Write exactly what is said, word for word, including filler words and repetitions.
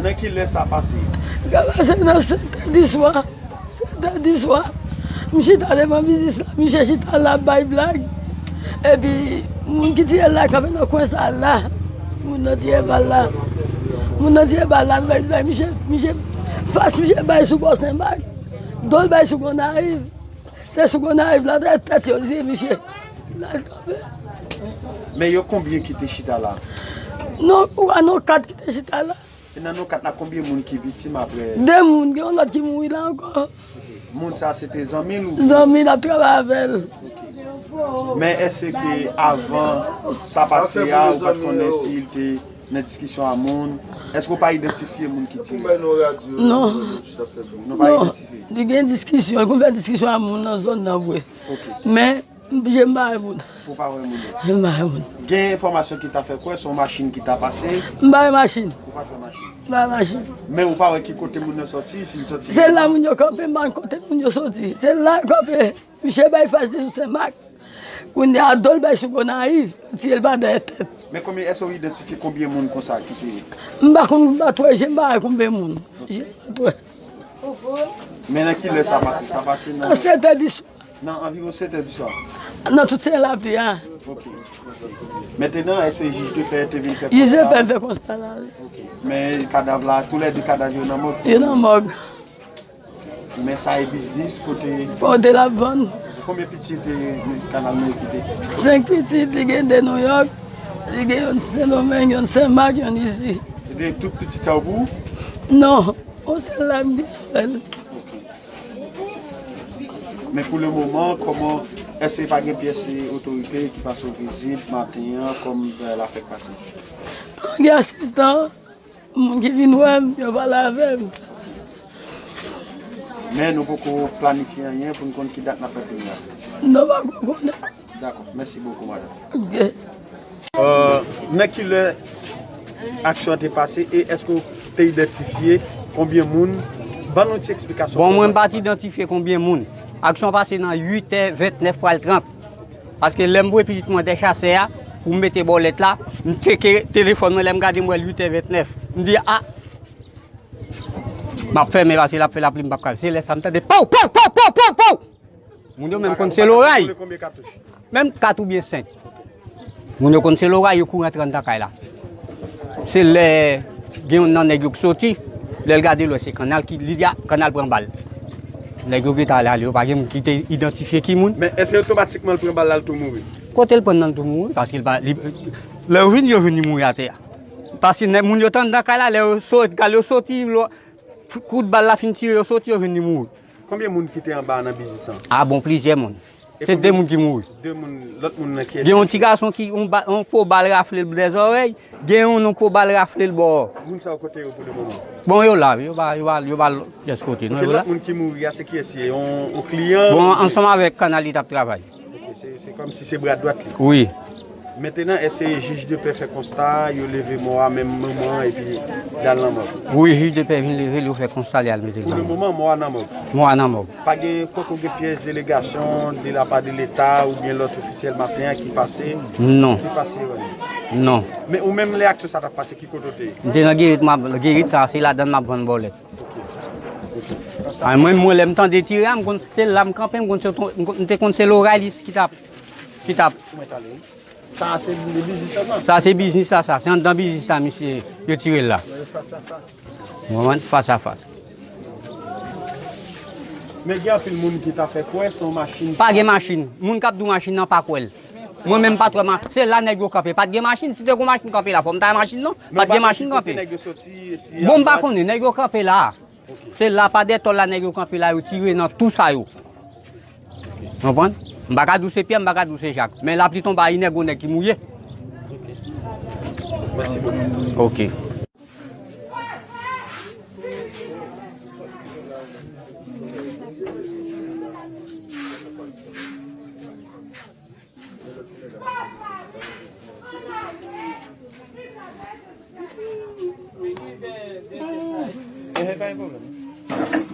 Nan ki lè sa pase? Sa pase nan sèt è di swa. Sèt è di swa. M chita devan biznis la, misye chita la ap bay blag. Epi, moun ki tiye l la kanpe nan kwen sa la. Moun nan tiye bal la. Moun nan tiye bal la, bay blag. Misye, misye, fas misye bay sou bò Senmak. Do l bay sou Gonayiv. Se sou Gonayiv la, tèt yo, se misye. La l kanpe. Men yo konbyen ki te chita la? Non, ou a non kat ki te chita la. E nan non kat la, konbyen moun ki viktim apre? De moun, gen yon lòt ki mouri la ankò. Moun sa se te zanmi l oubyen? Zanmi l ap travay avè l. Men èske avan sa pase a, ou pa t konnen si l te nan diskisyon a moun? Èske w pa idantifye moun ki tire? Non. Nou pa idantifye? Li gen diskisyon, li konn fè diskisyon a moun nan zòn nan vre. Men, m pa wè moun. Ou pa wè moun yo? M pa wè moun. Gen enfòmasyon ki ta fè kwè se yon machin ki ta pase? M pa wè machin. Ou pa t wè machin? M pa wè machin. Men ou pa wè ki kote moun nan sòti, si l sòti? Se la moun yo kanpe, m pa konn kote moun yo sòti. Se la yo kanpe. Misye bay fas li sou Senmak. Kounye a do l bay sou Gonayiv, yo tiye l pa dèyè tèt. Men konbyen, èske w idantifye konbyen moun konsa ki te? M pa konn, m pa twè je, m pa wè konbyen moun. Je m pa twè. Men nan ki lè sa pase? Sa pase nan... Nan sèt è di swa. Nan anviwon sèt è di swa? Nan tout se lapli a. Ok. Mentenan, èske jij de pè te vin fè konsta? Jij de pè fè konsta la, wi. Ok. Men kadav la, toulède kadav yo nan mòg? Yo nan mòg. Men sa e biznis kote... Kote l ap vann. Konbyen pitit e kanal nou kite? Senk pitit, li gen de Nouyòk, li gen youn Sendomeng, youn Senmak, youn isi. E de tout pitit sa yo pou ou? Non, yon sèl la m gen avè l. Men pou le moman, kòman, èske pa gen pyès otorite ki pase w vizit maten an, kòm, eh, la fèk pase? Gen asistan, moun ki vin wè m, yo pale avè m. Men nou poko planifye anyen pou n konn ki dat n ap fè premye a. Non, pa ko konnen. Dakò, mèsi bokou, madanm. Ok. Euh, nan ki lè aksyon an te pase e èske w te idantifye konbyen moun? Ban nou ti eksplikasyon. Bon, mwen m pa t idantifye konbyen moun. Aksyon pase nan uit è vennèf pral trant. Paske lè m voye pitit mwen dèchasè a, pou m mete bòlèt la, m tcheke telefòn mwen, lè m gade m wè l uit è vennèf. M di, a, m ap fèmen paske l ap fè lapli, m p ap ka. Se lè sa m tande pow, pow, pow, pow, pow, pow! Moun yo menm konn se loray. Menm kat oubyen senk. Moun yo konn se loray, yo kouri antre anndan kay la. Se lè gen youn nan nèg yo k soti, lè l gade l wè se kannal ki, li di, a, kannal pran bal. Nèg yo gentan ale, ale, yo pa gen moun ki te idantifye ki moun. Men èske otomatikman l pran bal la, l tou mouri? Kote l pran nan l tou mouri? Paske l pa, li, lè yo vin, yo jwenn li mouri atè a. Paske nèg moun yo t anndan kay la, lè yo sot, gade yo soti, lò, kout bal la fin tire, yo soti, yo jwenn li mouri. Konbyen moun ki te anba nan biznis lan? A bon, plizyè moun. Se de moun ki mouri. De moun, lòt moun nan kiyès? Gen yon ti gason ki, yon ba-, yon po bal rafle l bò zòrèy, gen yon, yon po bal rafle l bò. Moun sa yo kote yo pou le moman? Bon, yo la, yo pa, yo pa, yo pa pyès kote, non, yo la. Lòt moun ki mouri a, se kiyès ye? Yon, yon kliyan? Bon, ansanm avèk kannal li t ap travay. Ok, se, se kòmsi se bra dwat li. Wi. Mentenan, èske jij de pè fè konsta, yo leve mò a menm moman epi y al nan mòg? Wi, jij de pè vin leve l, yo fè konsta, li al mete l nan mòg. Pou le moman, mò a nan mòg? Mò a nan mòg. Pa gen, poko gen pyès delegasyon de la pa de Leta oubyen lòt ofisyèl maten an ki pase? Non. Ki pase, wè? Non. Men ou menm, lè aksyon sa t ap pase, ki kote w te ye? M te nan Gerit, m ap, Gerit sa, se ladan l m ap vann bòlèt. Ok. Ok. A, mwen, mwen, lè m tande tire a, m konn, se la m kanpe, m konn se ton, m konn, m te konn se loray li ki t ap, ki t ap. Sa se biznis la, sa? Sa se biznis la, sa. Se anndan biznis la, misye, yo tire l la. Mwen, fas a fas. Men gen anpil moun ki ta fè kwè se yon machin. Pa gen machin. Moun k ap di w machin nan pa kwè l. Mwen menm pa t wè ma-, se la nèg yo kanpe. Pa t gen machin, si te gon machin kanpe la, fò m ta wè machin non. Pa t gen machin kanpe. Bon, m pa konnen, nèg yo kanpe la. Se la, pa dètòl la, nèg yo kanpe la, yo tire nan tou sa yo. Konprann? M pa ka di w se Pyè, m pa ka di w se Jak. Men lapli tonbe a inè, gon nèg ki mouye. Mèsi bokou. Ok. Ehe, pa gen pwoblèm.